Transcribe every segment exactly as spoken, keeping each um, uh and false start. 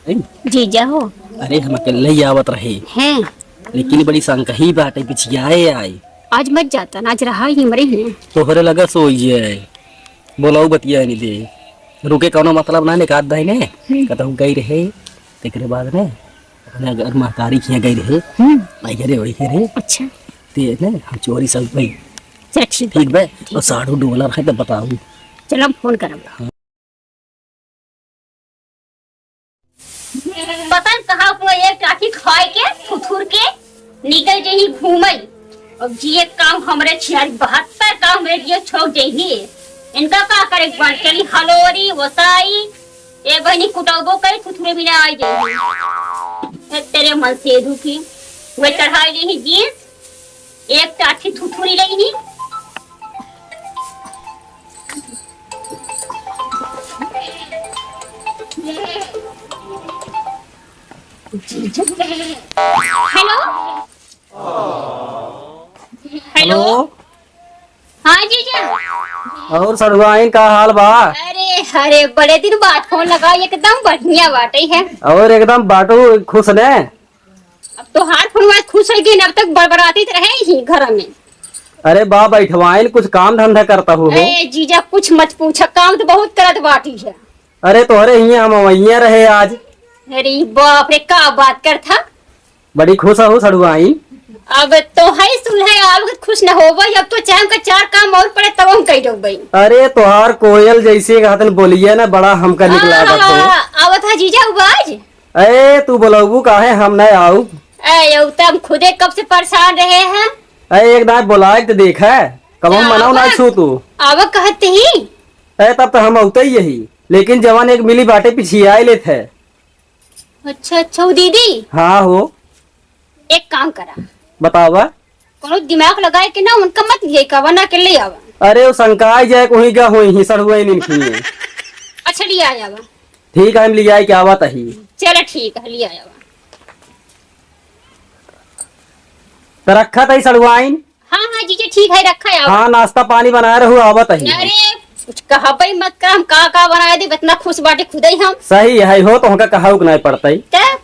जीजा हो। अरे, हम अकेले ही आवत रहे। हैं? लेकिन बड़ी संकही बाटे, पिछियाए आई। आज मत जाता ना, आज रहा ही मरे ही। तोहरे लगा सोई जाए। बोलाऊ बतिया नहीं दे। रुके कौनो मतलब ना निकाल दे ने। हम्म। कतहु गई रहे, तेकरे बाद ने अपने अगर महतारी किया गई रहे। हम्म। आई करे वही करे। अच्छा। ते ने हम चोरी सब गई। चल ठीक ठीक बा। बा। ठीक। और साढ़ू डोला रहे तो बताऊ। चल हम फोन करब। हाँ। पता न कहाँ को एक टाटी खाए के, थुथुर के, निकल जही घूमई। अब जिए काम हमरे छियारी, बहत्तर काम हमरे जिए छोड़ जही। इनका का करे के बा? चली हलोरी, वसाई, ए बहनी कुटौबो करी, थुथुरे बिना आई जही। ए तेरे मन से दुखी, वह चढ़ाई लेही जींस, एक टाठी थुथुरी लेही। हेलो। हेलो। हेलो। हाँ जीजा। और सड़ुआइन का हाल बा? अरे, अरे, बड़े दिन बाद फोन लगा, एकदम बढ़िया बाटे है। और एकदम बाटू खुश ने? अब तोहार फोनवा खुश होइ गई न, अब तक बड़बड़ाती त रहे ही घर में। अरे बा बैठवाइन, कुछ काम धंधा करता हूँ हो? ए जीजा, कुछ मत पूछा, काम तो बहुत करत बाटी है। अरे तोहरे हियाँ हम वहियाँ रहे आज। अरे बाप रे, का बात करत हा? बड़ी खुश हूँ सड़ुआइन। अब तो है सुलह आलू के खुश न होबई, अब तो चाहे हमका चार काम और पड़े तब हम कह डोबई। अरे तोहार कोयल जैसे कहतन बोलिए ना, बड़ा हमका निक लागत हो। आहा, आवत हा जीजा उबाज। ए, तू बोलबू काहे, हम नहीं आऊ। ए, यौ त हम खुदे कब से परेशान रहे हैं। ए, एक दाई बोलाए त देख है, कब हम क्या मनाओ ना आवा? छू तू। आवा कहत ही। ए, तब तो हम औते ही यही, लेकिन जवान एक मिली बाटे पिछियाए लेत है। अच्छा, अच्छा, वो दीदी। हाँ हो। एक काम करा। बतावा। कोनो दिमाग लगाए के ना उनका मत लिए का, वरना के ले आवा। अरे, वो संकाय जाए कोही का होई ही, सड़ुआइन इनकी। अच्छा, ले आवा। ठीक है, हम लियाई के आवत ही। चला ठीक है, लियावा। त रखत ही सड़ुआइन। हाँ, हाँ, जीजा, ठीक है, रखा है, आवा। हाँ, नाश्ता पानी बनाए रहू, आवत ही। अरे, कुछ कहबे मत कर, हम का, का बनाए देब, इतना खुश बाटे खुदे ही हम। सही है हो, तो हमका कहउ के नहीं पड़तई। त?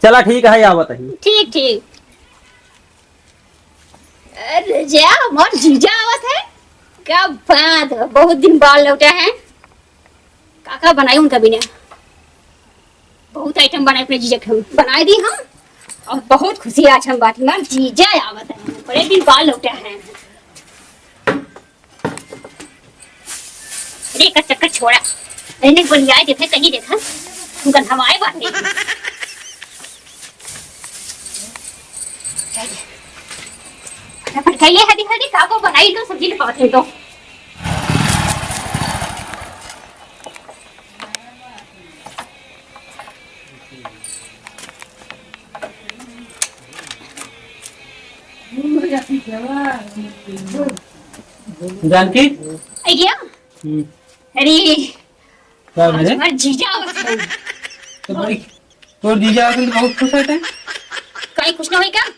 चला ठीक है, आवत ही। ठीक, ठीक। अरे जा, हमार जीजा आवत है। का बात है, बहुत दिन बाद लौटा है। का का बनाई उनका बिना? बहुत आइटम बनाए अपने जीजा के हम। बनाए दी हम। और बहुत खुशी आज हम बाटी, हमार जीजा आवत है। बड़े दिन बाद लौटा है। अरे, एकर चक्कर छोड़ा। नहीं, नहीं, बोलिया, देखे, कहीं देखा। गंधवाए बाटे। फटाफट खाइए, हल्दी, हल्दी, का को बनाई तो सब्जी न पावत है तो। जानकी? अइया? हम्म। अरे, का आज भेले? हमार जीजा आवत है। तो बड़ी, तोर जीजा आवत है तो बहुत खुश होते हैं। काहे खुश ना होई का?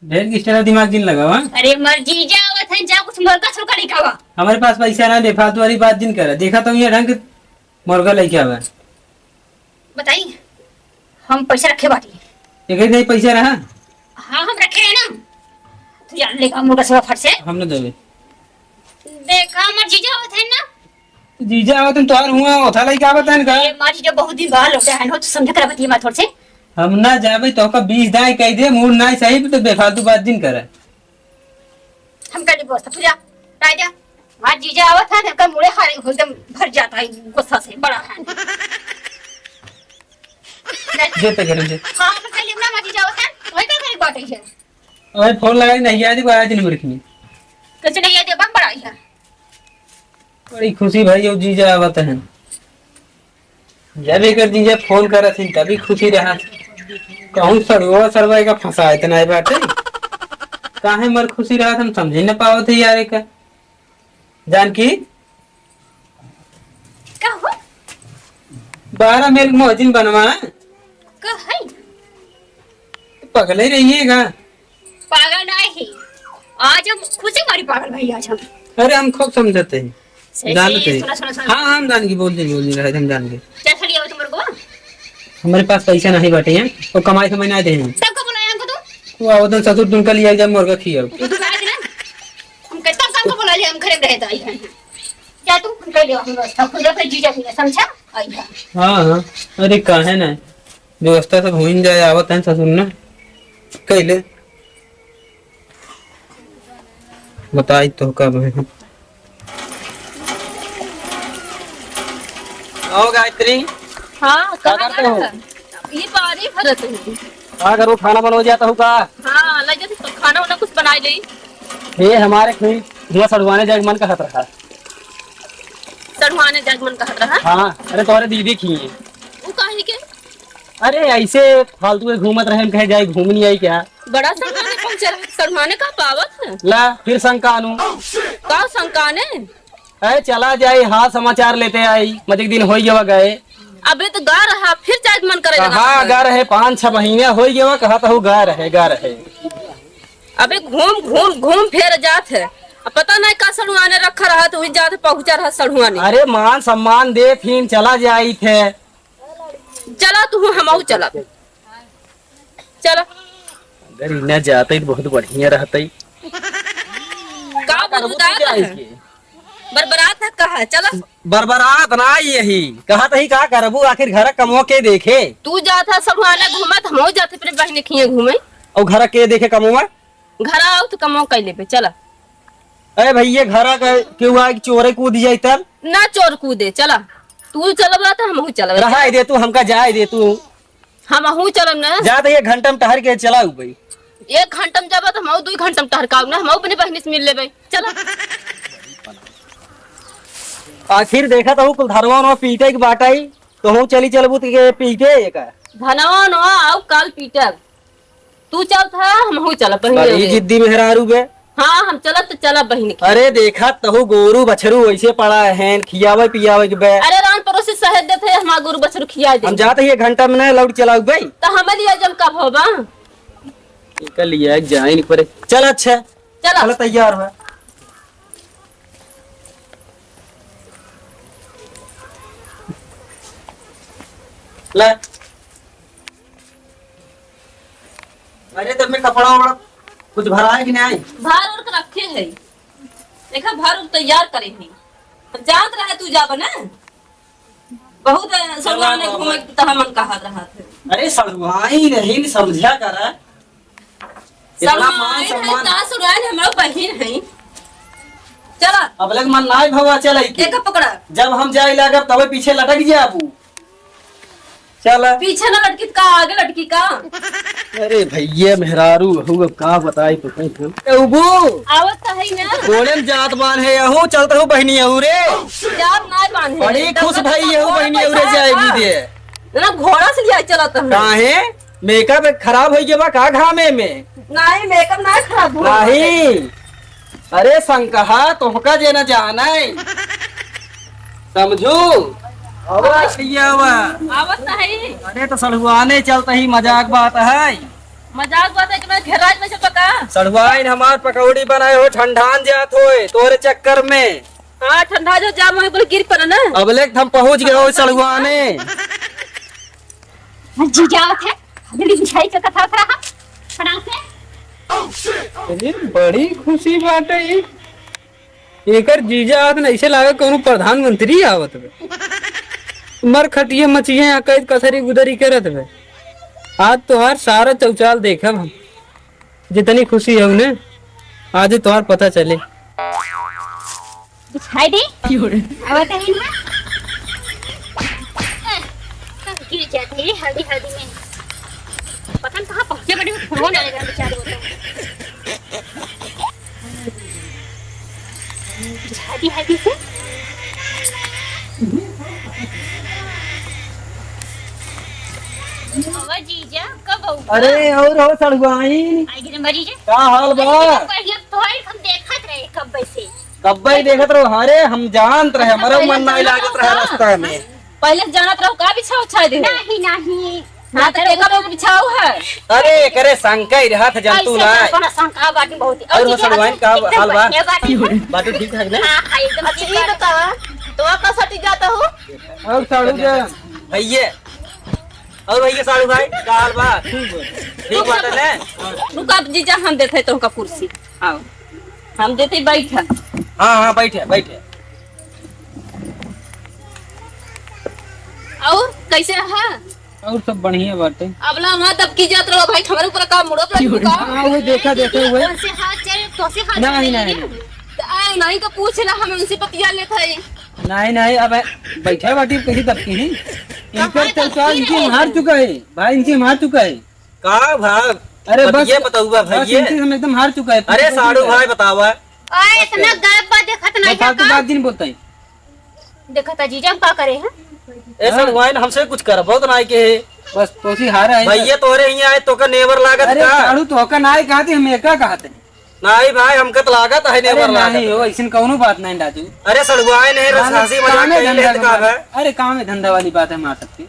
ढेर extra दिमाग जिन लगावा। अरे, हमार जीजा आवत है, जा कुछ मुर्गा सुर्गा लेके आवा। हमारे पास पैसा ना, बेफालतू वाली बात जिन करा। देखा तो ये ढंग के मुर्गा लेके आवा। बताई, हम पैसा रखे बाटी। एक ही नहीं पैसा रहा? हाँ, हम रखे हैं ना। तू यार लेगा मुर्गा सुर्गा फट से। हम ना देवे। देखा, हमार जीजा आवत है ना। जीजा आवत है, तोहार हुआ, ओथा लइका आवत है ना का? ये हमार जीजा बहुत दिन बाद लौटे हैं, हो तो समझ कर बतिया मत थोड़ से। हम ना जाबे, तोहका बीस दाई कह दे, मूड ना सही, तो बेफालतू बात जिन करे। हम कर ली व्यवस्था, तू जा, राय जा। हमार जीजा आवत है, तो इनका मुड़े हारे एकदम भर जाता है गुस्सा से, बड़ा है। जो तो करेंगे। हाँ, हम कर ली, ना, हमार जीजा आवत है, वही का करे बाटे है। अरे फोन लगाई नहीं, आज को आया दिन मुर्खी। कैसे नहीं आया, जब हम बड़ा है। बड़ी खुशी भाई, यो जीजा आवत है। जब एकर जीजा फोन करत ही, तभी खुशी रहा। कहूँ सड़ुआ सरवा का फंसा इतना है बाटे। काहे मर खुशी रहा, हम समझे न पावत है यार एका। जानकी? का हो? बारह मेल मोहजिन बनवा। का है? पगले रही है का? पागल नाही। आज हम खुशी मारी पागल भाई, आज हम। अरे, हम खूब समझते हैं। सही, जानते सही, हैं। सुना, सुना, सुना। हाँ, हाँ, हम जान के बोल देंगे, बोल देंगे, हम जान के। चल, चलिए, अब तुम रुको। हमरे पास पैसा नहीं बाटे हैं, तो कमाई समय ना दे हैं। तब का बोला हमको तू? वो आवतन ससुर तुमका लिया जब मुर्गा खियाओ। तू तो कहा ना, हम कहता सबको बोला लिया, हम घरे में रहता ही है। जा तू, हम कह दियो, हम व्यवस्था खुद रखे, जीजा भी समझा, आई है। हाँ, हाँ, अरे काहे ना, व्यवस्था सब होइन जाए, आवत है ससुर ना, कैले। बताई तो का बहन। आओ गायत्री। हाँ, का कहाँ करते हो? जात है? ये पानी भरत है। का करो, खाना बनवा जाता हूँ का? हाँ, लग जाते तो खाना वाना कुछ बनाई ले। ये हमारे कोई हुआ सड़वाने जाए मन कहत रहा। सड़वाने जाए मन कहत रहा? हाँ, अरे तोहरे दीदी की है। वो काहे के? अरे ऐसे फालतू के घूमत रहे, हम कहे जाए घूमनी आई क्या? बड़ा सड़वाने पहुंचे रहे, सड़वाने का पावत है? ला, फिर शंका आनू। का शंका ने? अरे चला जाए, हाल समाचार लेते आई, मजे दिन होई गवा गए। अबे तो गा रहा, फिर जाए मन करे लगा। कहाँ गा रहे, पाँच छह महीने होई गवा, कहा तो गा रहे, गा रहे। अबे घूम, घूम, घूम फिर जात है। अब पता नहीं का सड़ुआने रखा रहा, तो वही जात पहुंचा रहा सड़ुआने। अरे मान सम्मान दे, फिर चला जाई थे। चला तू, हमहू चला। चला। अगर इन्हें जाते तो बहुत बढ़िया रहते। का करबू तू बुझुदार जाए है? के? बरबरात है कहा, चला। बरबरात ना यही। कहत ही का करबू, आखिर घर कमवा के देखे? तू जात है सड़ुआने घूमत, हमहू जाते अपने बहिन खिए घूमे। और घर के देखे कमवा? घर आओ तो कमवा कर लेबे, चला। अरे भैया, घर का केहू आए चोरे कूद जाई तब? ना चोर कूदे, चला। तू चलबा तो हमहू चलबे। रहाई दे तू, हमका जाए दे तू। हमहू चलब ना। जा तो एक घंटा में टहर के चला भाई। एक घंटा में जाबा तो हमहू दुई घंटा में टहर का ना, हमहू अपने बहिनी से मिल लेबे। चला। आखिर देखा तो कुल धरवा उनवा पीटे के बाटाई, तो हम चली चलबू तो के पीटे ये का? धनवा उनवा आउ काल पीटब। तू चलत ह, हमहू चलब बहिनी बड़ी अउरे। जिद्दी मेहरारू बे। हाँ, हम चलब त चलब बहिनी के। अरे देखा तहु गोरू बछरू वैसे पड़ा है, खियावे पियावे के बे। अरे रान परोसी सहेज देत है, हमार गोरू बछरू खिया दे। हम जात ही एक घंटा में ना लौट चलाऊ बे। त हमें लिया जम कब होबा? इनका लिया जाए नहीं पड़े। चल अच्छा। चला। चल तैयार बा। ले। अरे, तब में कपड़ा वपड़ा कुछ भराए कि नहीं? भर उर के रखे है। देखा, भर उर तैयार करे है। जानत रहे तू जाबा ना। बहुत सड़ुआने घूमे के तोहार मन कहत रहत है। अरे, सड़ुआई नहीं, समझा करा। इतना मान सम्मान। का सड़ुआइन, हमरो बहिन है। चला। अब लग मन नाई भवा, चल आई के। एक पकड़ा। जब हम जाए लागब, तबे पीछे लटक जाबू। चल। पीछे ना लटकित का, आगे लटकी का? अरे भैया, मेहरारू हऊ, अब का बताई तो कहीं तो। ए उबू। आवत तो है ना। गोड़े में जात बान है, यहू चलत हूँ बहिनी अउरे। जात ना बान है। बड़ी खुश भई यहू बहिनी अउरे जाएगी दे। ना घोड़ा से लिया चलत हूँ। काहे? मेकअप खराब होइ गवा का घामे में? नहीं, मेकअप नहीं खराब हुआ। नहीं। अरे संकहा, तोहका जे न जाने। समझू? आवा, भैया, आवा। आवत तो है। अरे तो सड़ुआने चलत ही मजाक बात है। मजाक बात है कि मैं घेराज में से पका? सड़ुआइन हमार पकौड़ी बनाए हो, ठंडान जात होए तोरे चक्कर में। हाँ, ठंडा जो जाम वहीं पर गिर पड़ा ना। अब ले हम पहुँच गए हो सड़ुआने। जीजा आवत है, अगली मिठाई का कथा रहा, फटाक से। अरे, बड़ी खुशी बाटे ई। एकर जीजा आवत न, ऐसे लागे कौनो प्रधानमंत्री आवत बे। मर खटिए मचिए या कैद कसरी गुदरी करत बे। आज तोहार सारा चौचाल देखब हम। जितनी खुशी है उन्हें, आज ही तोहार पता चले। दिखाई दे। क्यों रे? अब तो नहीं हुआ। गिर जाते हैं हल्दी हल्दी में। पता नहीं कहाँ पहुँचे बड़े, फोन आएगा बेचारे को तो। दिखाई दे हल्दी से। बाबा जीजा, कब आऊँ? अरे, और हो सड़ुआइन? आई गिरे मरी जे। का हाल बा? अरे, बढ़िया, तोहरे हम देखत रहे कब से। कब ही देखत रहो? अरे, हम जानत रहे, हमरो मन नहीं लागत रहा रास्ता में। पहले से जानत रहो, का बिछाव छाय दे? नहीं, नहीं। ना तो केकर लोग बिछाव है। अरे, करे शंका ही रहत जंतु ऐसे ना। कौन शंका बाटी बहुत ही। और और हो चीजें सड़ुआइन, का एकदम हाल बा? बढ़िया बाटी है। बाटू ठीक ठाक ना? हाँ, हाँ, एकदम अच्छा, ठीक ये बाटी। बता, तो आप का सटी जाता हो? और साढ़ू जा। भैया, और भैया साढ़ू भाई, का हाल बा? ठीक बा। ठीक बाटे ने? रुका जीजा, हम देते तोहका कुर्सी। आओ, हम देते, बैठा। हाँ, हाँ, बैठे, बैठे। और कैसे है? और सब बढ़िया बाटे। अब ला वहाँ दबकी जात रहो भाई, हमारे ऊपर का मुड़ो पर का? हाँ, वो देखा, देखा हुए। तोसे हाथ चल, तोसे हाथ नहीं, चल नहीं, नहीं। तो आए नहीं तो पूछ ला, हम उनसे बतिया लेत है। नहीं, नहीं, अब बैठे बाटी कैसे दबकी ही? इनकर कहाँ तो दबकी इनकी रहे हम हार हैं? चुका है भाई, इनकी हम हार चुका है। का भाई? अरे बस, ये बताऊँ बा बस भाई, ये इनसे हम एकदम हार चुका है। अरे साढ़ू भाई बतावा। ओए, इतना गायब बा, देखत नहीं बस फालतू का? बात जिन बोलता है। देखत है जीजा, हम का करे हैं? ए सड़ुआइन, हमसे कुछ करबो तो नाई के। बस तोसी हारा है। भैया तोरे हियाँ आए, तोका नेवर लागत अरे का? साढ़ू, तोका नाई कहते, हम एका कहते हैं। नाई भाई, हमका तो लागत है अरे नेवर लागत। नहीं हो, ऐसन कौनो बात नहीं राजू। अरे सड़ुआइन है, ना, ना, हंसी मजाक काम है कइले धंधा तो का वाली। है? अरे काम है धंधा वाली बात है, मार सकते।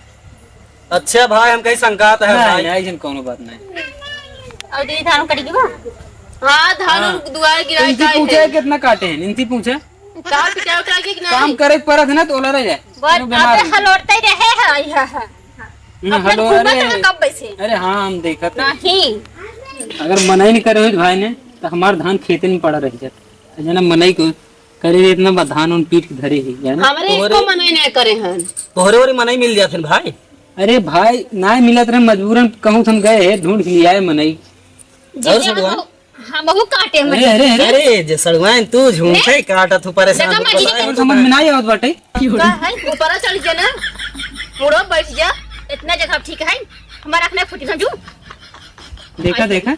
अच्छा भाई, हम कहीं संकात है नहीं, भाई। नहीं, ऐसन कौनो बात नहीं। और दीदी धान कट गई बा? हाँ, धान हाँ। दुआरे गिराए इनसे जाए पूछे हैं। कितना काटे हैं, इनसे पूछे। का पिटाई उठाई के कि नहीं? काम करे के परत है ना, तो ओला रह जाए। बस, वो बीमार अबे हो। हलोटते रहे है, यहाँ है। हम्म, अपने हलो, घूमत अरे, रहे कब से? अरे हाँ, हम देखत है। नहीं। अगर मना ही नहीं करे हो भाई ने, तो हमार धान खेते में पड़ा रह जात। जना मनई को करे रे, इतना बा धान उन पीट के धरे ही, है ना? हमरे तोहरे एको मनई नहीं करे हैं। तोहरे ओरी मनई मिल जात हैं भाई। अरे भाई, ना मिलत रहे, मजबूरन कहूँ हम गए हैं, ढूंढ के लियाए मनई। जी, और जी, सड़ुआइन? हम, हम बहु काटे अरे, मजे। अरे, अरे। अरे, जे सड़ुआइन तू झूठे काटत हो, परेशान देखा हो, मजी परेशान हो। समझ में ना आवत बाटे। का है? ऊपर चढ़ जा ना, मुड़ो बैठ जा, इतना जगह ठीक है, हमारा रखना फुटी समझू। देखा, देखा।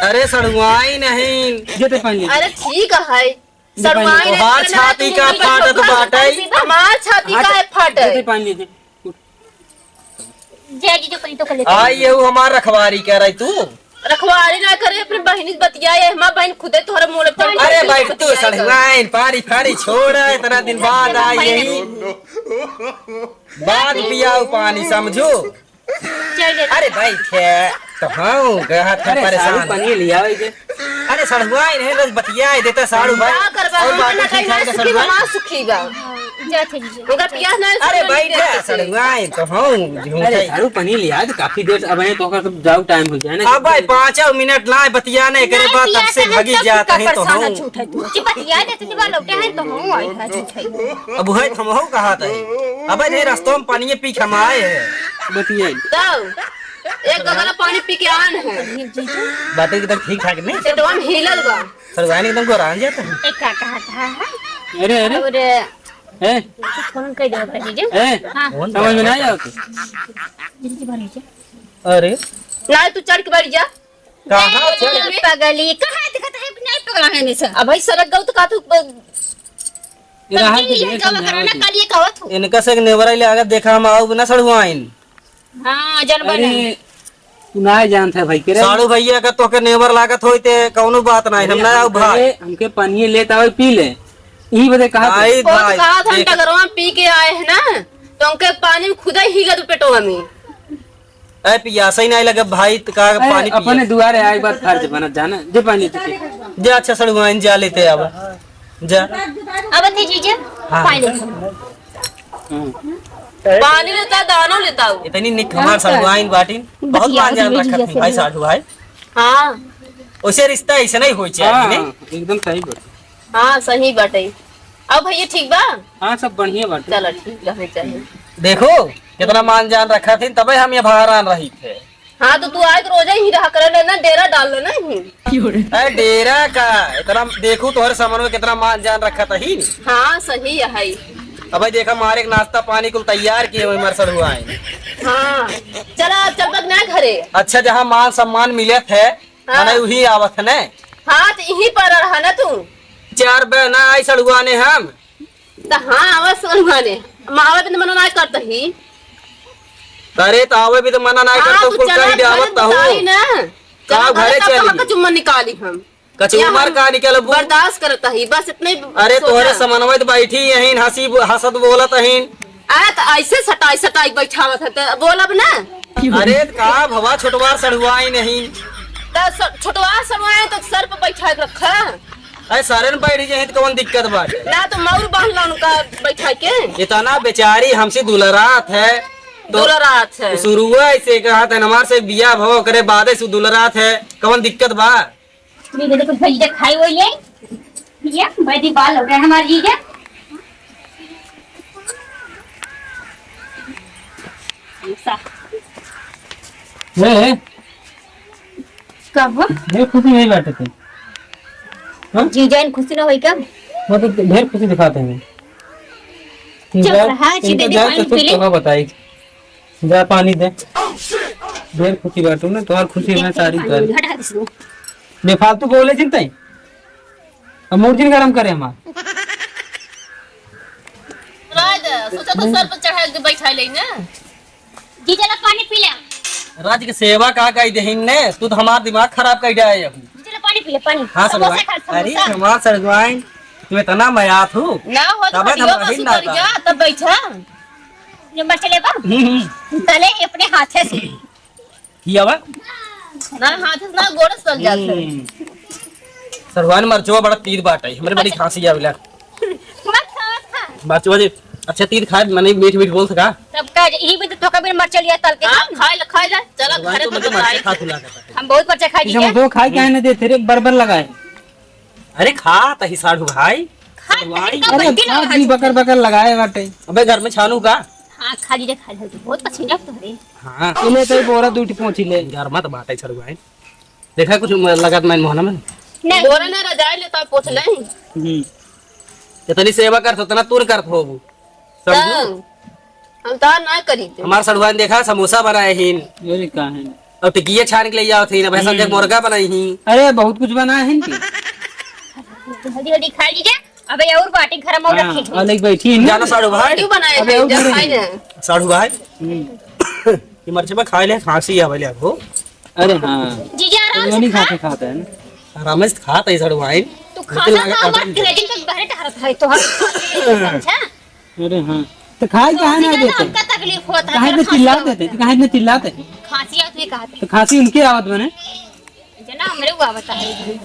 अरे सड़ुआइन नहीं। जे ते पानी। अरे ठीक है, सड़ुआइन तोहार छाती का फाटत बाटे? हमार छाती का है फाटे? जे ते पानी दे। जय जी, जो कहीं तो कर लेते हैं। आई, ये हमार रखवारी करइ तू? रखवारी ना करे, अपने बहिनी से बतियाए, हमार बहिन खुदे तोहरे मुंह पर अरे बैठ तू, सड़ुआइन, पानी फानी छोड़, इतना दिन बाद आई यही। बाद पियाऊ पानी, समझू? चल, चल। अरे बैठ, तो हाँ, कहत है अरे, परेशान। सारू पानी लियावे के। अरे, सड़ुआइन है, बस बतियाए देता सारू भाई। का करबा, और हम बात ना ठीक कहीं है, ना सुखी बा, सड़ुआइन। ना सुखी बा। जात है जीजा। ओकर पियास ना अरे, सुखी बैठ, बा। सड़ुआइन, तो हाँ, झूठे। अरे, सारू पानी लिया, तो काफी देर से अब है, तो ओकर सब जाऊ टाइम हो जाए ना। अब भाई, पाँचों मिनट ना बतिया नहीं करे, बात तब से भगी जात है, तो हाँ। जी, बतिया देते, जी, बात लौटे हैं, तो हाँ, आई है, झूठे। अब है, हम हो कहा था। अबे, ये रस्तों में पानी पी के हम आए हैं। बतियाई। तो एक गगरा पानी पी के आन है। बातें की तो ठीक ठाक नहीं। पेटवा में हिलल बा। सड़ुआइन एकदम गोरान जाता है। एक का कहा था, हाँ? अरे, अरे। और ए? फोन कर दो, जीजू। ए? हाँ। समझ में ना आवत? जल्दी बाहर नीचे। अरे। ना, तू चढ़ के बैठ जा। कहाँ ए, चढ़? पगली, कहाँ दिखत है? नहीं पगला है नहीं सर। अब भाई सरक गऊ तो का तू प-, ये रहा पगली, कि ये ये गवा समझाओ कराना जी। कल ये कहत हो। इनका से एक नेवरा ले आकर देखा हम आओ ना सड़ुआइन। हाँ, जनबा अरे, नहीं। तू ना जानत है भाई के रे। साढ़ू भैया का तोहके नेवर लागत होई ते कौनो बात नहीं, हम अरे, ना आऊ भाई। अरे, हमके पानी लेत आवे, पी ले। यही बदे कहा था। भाई, वो तो भाई, कहा था, हम देख। टगरवा पी के आए हैं ना, तो हमके पानी में खुदा ही हिलत पेटवा में। ए, पियासा ही नहीं लगे भाई, तो का अरे, पानी पिए? अपने दुआरे आए, एक बार फर्ज बनत जाना, जे पानी पी के। जे अच्छा सड़ुआइन जा लेते अब। जा। अब नहीं जीजे, हाँ। पानी लेते हैं। हम्म। पानी लेता, दानो लेता हो। इतनी निक हमार साढ़ू आइन बाटिन, बहुत बतिया, मान जान बतिया रखत हैं भाई से। साढ़ू भाई। हाँ। उसे रिश्ता ऐसे नहीं होई चाहिए, हाँ, नहीं? हाँ, एकदम सही बात। हाँ, सही बाटे। अब भैया ठीक बा? हाँ, सब बढ़िया बाटे। चलो, ठीक रहे चाहिए। देखो, कितना मान जान रखत हैं, तबे हम ये बाहर आन रही थे। हाँ, तो तू आए तो रोजा ही रहा करे ना, डेरा डाल ले ना ही। अरे डेरा का, इतना देखू तोहरे समन में कितना मान जान रखत ही। हाँ, सही है। अबे देखा, मारे के नाश्ता पानी कुल तैयार किए हुए हमारे सड़ुआ हैं। हाँ, चला, अब चल बक ना घरे। अच्छा, जहाँ मान सम्मान मिलत है, हाँ। मने वही आवत है ने। हाँ, तो यहीं पर रहा ना तू। चार बे ना आई सड़ुआ ने हम। त हाँ, आवा सड़ुआ ने। हम आवे बिन मना ना करत ही। अरे, त आवे भी तो मना ना हाँ, करत, तू कुल चला, कहीं भी आवत घरे तो हो। बताई ना। का चला, घरे घरे तब चली? कहाँ का चुम्मा निकाली हम? कचुमर यहाँ का निकलबू? बर्दाश्त करत ही, बस इतने अरे, सोचा। तोहरे समनवा त बैठी यहीं, हंसी बो-, हंसत बोलत अहीं। अरे, त ऐसे सटाई, सटाई बैठावत है, त बोलब ना। अरे, त का भवा छोटवार सड़ुआई नहीं? त स-, छोटवार सड़ुआई तो सर पे बैठा के रखा। अरे सारे न बैठ जाए तो कौन दिक्कत बाटे? ना तो मौर बांध ला उनका बैठा के। इतना बेचारी हमसे दुलरात है, तो दुलरात है। शुरुआ ऐसे कहा था, हमार से बिया भव करे बादे से दुलरात है, कवन दिक्कत बा? ये देखो, भैया खाई हुई है। ये बैठी बाल हो गए हमारे जीजा। ऐसा। ए, ए। का हुआ? ढेर खुशी नहीं बाटे थे। हाँ? जीजा इन खुशी ना होई का? मतलब ढेर खुशी दिखाते हैं। चुप इनका, रहा, इनका सीधे जाए दिखाई तो खुद पीले। कहाँ बताई? जा पानी दे। ढेर खुशी बाटू ना, तोहार खुशी में सारी हटा दे इसको। बेफालतू बोले चिंता ही। अब मूड जिन गरम करे हमार। राज, सोचा तो सर पर चढ़ा के बैठा ले ना। जी, चला पानी पी ले। राज के सेवा का कही देहिन ने, तू तो हमार दिमाग खराब कर दिया है अभी। जी, चला पानी पी ले, पानी। हाँ, समोसा सड़वाइन। खा, अरे, समोसा। हमार सड़वाइन, तू इतना मयात हो। ना हो तो तबे तो हम वीडियो रही बस ना कर था। जा, तब बैठा। नंबर चले बा? हम्म, हम्म। तले अपने हाथे से। किया बा? ना हाथ से ना गोड़ से चल जात है। हम्म। सरवान मरचवा बड़ा तीत बाटे, हमरे बड़ी खांसी आवेला। मत खा, मत खा। मरचवा जी, अच्छा तीत खाए, मने मीठ मीठ बोल सका। तब का, यही भी तो थोका बिन मरचा लिया तल के हाँ, खा। खा ले, खा ले। चला, सरवान घरे तो तो मुझे बताई। मरचा खा तुला करता है। हम बहुत मरचा खाई इसे जी। हम दो खाई काहे ना देते रे, बरबर लगाए। अरे खा तही साढ़ू भाई। खा, सरवाई। तही का अरे बंटी खा लगा जी, दे। बकर बकर लगाए बाटे। अबे घर में छानू का? हाँ, खा लीजिए, खा लीजिए, बहुत पसीना तो है। हाँ। इन्हें तो बोरा दूठी पहुंची ले। घर मत बाटे सरवाई। देखा कुछ म-, लगत मैं मोहना में? नहीं। बोरा ना रजाई लेता पोछ ले। हम्म। इतनी सेवा करत हो, इतना तू करत हो वो। समझू? तब हम तो ना करी थे। हमार सड़ुआन देखा समोसा बनाए हीन। अरे का है? और टिकिया छान के ले जाओ थे, अब ऐसा हम्म। देख मुर्गा बनाई ही। अरे बहुत कुछ बनाए हैं इनके। जल्दी जल्दी खा लीजिए। अबे और बाटी घर में हाँ, रखी थी। अलग बैठी है ना? जाना साढ़ू भाई। क्यों बनाए अबे थे? और जब घर खाई है। ना। साढ़ू भाई। हम्म। ये मरचे में खाए ले, खांसी आवे ले आपको। अरे हाँ। जीजा आराम तो से नहीं खा। खाते खाते हैं ना। आराम से खाते हैं साढ़ू भाई। तू लेकिन खाता लगा था, हमारे कटन दे। क्रेडिट पे बहरे टहरत है तो हम समझा? अरे हाँ। तो खाए तो काहे ना इसीलिए ना देते? हमका तकलीफ होता है, काहे तेरा ना खांसी चिल्लाते आवत थे? है। काहे ना चिल्लाते? खांसी आती है, कहा तो खांसी उनके आवत बने। जना हमरे हुआ बताए।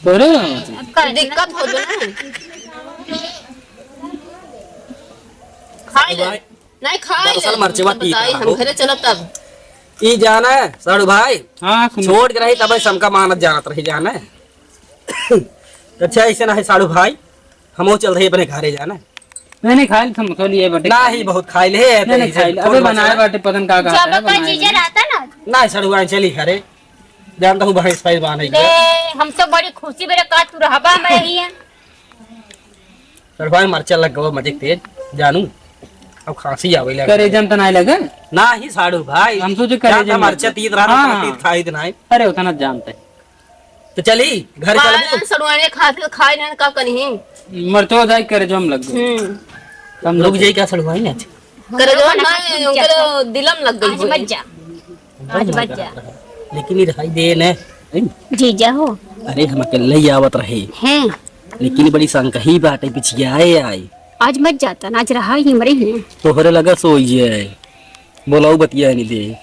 तोरे आवत है। अब का दिक्कत हो जो ना। खाए ले। भाई, नहीं खाए दरअसल ले। मरचवा तीत बताई, रहा हम हो। घरे चलब तब। ई जाना है, साढ़ू भाई। हाँ, सुन। छोड़ के रही, तब ऐसे हमका मानत जानत रही, जाना है। अच्छा, ऐसे ना है, साढ़ू भाई, हमहू चल रही अपने घरे, जाना है। नहीं, नहीं, खाइल समोसा लिए बाटे। ना ही बहुत खाइल है, नहीं, नहीं, तो खाइल। अबे बहुत बनाए सारा। बाटे, पता न का, का जब आता है, का बनाए जीजा बाटे। रहता ना। ना, साढ़ू भाई, चली घरे। जानता हूँ, भैंस, भैंस बांधे ले, के। हम तो बड़ी खुशी मेरे का तू रहबा में ही है। साढ़ू भाई, मरचा लग गवा मजे के तेज, जानू। अब खांसी आवे लगा। करेजन त नाय लगे? ना ही साढ़ू भाई। हम सोचे करेजन जानता लग मरचा गए। तीत रहा, हाँ, तो हाँ। तीत खाई त नाय। अरे, उतना जानते। तो चली, घर चलबू? बालन सड़ुआने खाते खाए ना, का करी? मरचो जाए, करेजो में लग गए। हम्म। हम रुक लोग जाई का सड़ुआई ना? करेजो हमरो ना, मना उनके तो दिलम लग गई आज होई। मत जा। आज मत जा। लेकिन ये रहाई दे ने। जीजा हो। अरे, हम अकेले ही आवत रहे। हैं। लेकिन बड़ी संकही बाटे, पिछियाए आई। आज मत जाता ना, आज रहा ही मरे ही। तोहरे लगा सोई जाए। बोलाऊ बतिया नहीं दे।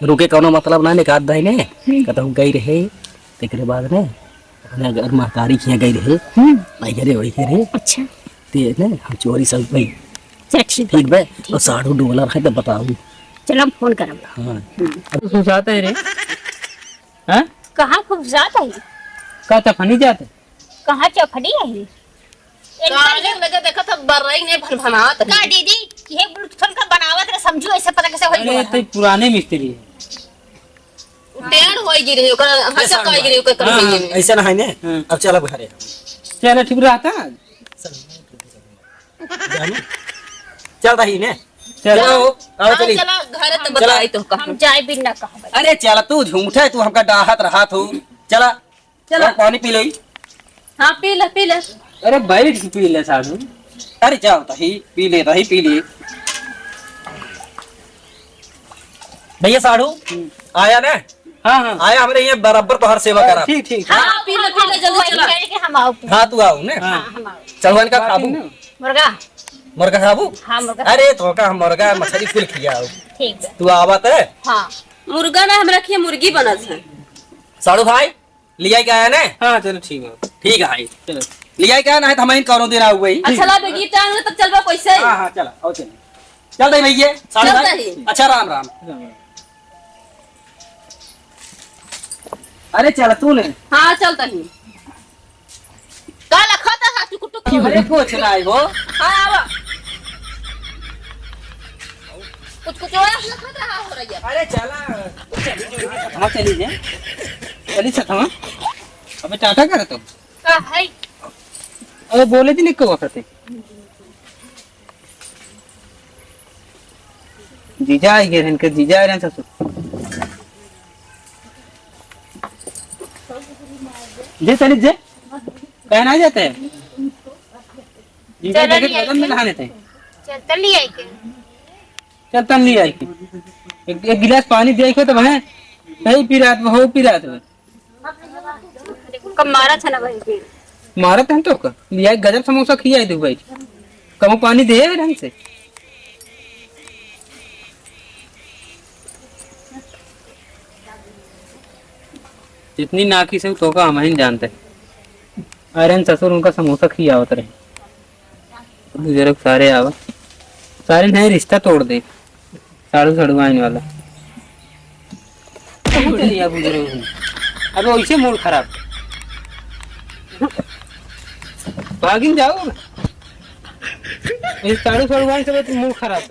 रुके कौनो मतलब ना निकाल दाई ने। हम्म। कतहु गई रहे। तेकरे बाद ने, अपने अगर महतारी खिया गई रहे, हम्म। आई घरे, वही घरे। अच्छा। ते ने, हम चोरी सब गई। चल, ठीक ठीक बा। बा। ठीक और बा। साढ़ू डोला रहे तो बताऊ। चलो, हम फोन करब। हाँ। हम्म। अब तो सुसाते हैं रे। हाँ? कहाँ खूब जात है? का चफनी जात है? कहाँ चफनी है? काले लगे देखत ह, बर्रई ने भनभनात है। का दीदी, ये ब्लूटूथ का बनावत रहे, समझू ऐसे पता कैसे होई अरे, गवा? तो पुराने मिस्त्री है। टेढ़ होई गिरी, ओकर हल्का होई गिरी, ओकर हाँ, कमरे में। ऐसा ना है ने। हाँ। अब चल अब घरे। चल, ठीक रहता। जानू, चल रही ने। चल। चलो, आओ हाँ, चली। चला, घरे तो चला। बताई तो कहाँ। हम जाए बिन ना कहाँ। अरे चल, तू झूठे, तू हमका डाहत रहा तू। चला। चला। और पानी पी ले। हाँ, पी ले, पी ले। अरे बैठ के पी ले साढ़ू। अरे चल तही, पी ले, तही पी ले। भैया साढ़ू, हम्म। आया ना? हाँ, हाँ। आया हमरे ये बराबर तोहर सेवा अरे, करा। ठीक, ठीक। हाँ, पी ले, पी ले, जल्दी चला। वही कह के हम आओ। हाँ, तू आओ ने। हाँ। हाँ, हम आओ। चढ़वान का बात खाबू? है ना? मुर्गा। मुर्गा खाबू? हाँ, मुर्गा। अरे, तो का हम मुर्गा, मछली कुल खियाओ। ठीक है। तू आवत है? हाँ। मुर्गा ना, हमरा खिया मुर्गी बनत है। साढ़ू भाई, लिया के आया ने? हाँ, चलो, ठीक है। ठीक है भाई। चलो। लिया के आया ना है तो हम इन कौनो दिन आऊ भाई। अच्छा, ला बेगी, टाइम तब चलबा कैसे? हाँ, हाँ, चला, आओ चल। चल दे भैया, साढ़े चल भाई। दे। अच्छा, राम राम। अरे चल तू ने। हाँ, चल तनी। का लखत है टुक टुक? अरे कुछ नहीं हो। हाँ, आवा। कुछ कुछ और लखत है, हो रही है। अरे चला। हम चली जे। चली सतवा। अबे टाटा कर तो। का है? अबे बोले दिन एक वक्त है। जीजा आई गए, इनके जीजा आ रहे हैं ससुर। जे चली जे, कहना जाते हैं। जीजा चलो देखे ले तो बदन में आइए। नहाने थे। चल, तन ले आई के। चल तन ले आई के। एक, एक गिलास पानी दे के तो वह नहीं पी रात में, हो पी रात में। कब मारा था ना भाई के। मारा था तो का? लिया एक गजब समोसा खिया दे भाई। कम पानी दे ढंग से। जितनी नाकी से तो का हम ही जानते। अरे ससुर उनका समोसा खियावत रहे। बुजुर्ग सारे आवा, सारे नए रिश्ता तोड़ दे। साढ़ू साढ़ू आइन वाला। कहाँ चले या बुजुर्ग हूँ? अबे वैसे मूड खराब। भागिन जाओ। ये साढ़ू साढ़ू आइन सब मूड खराब।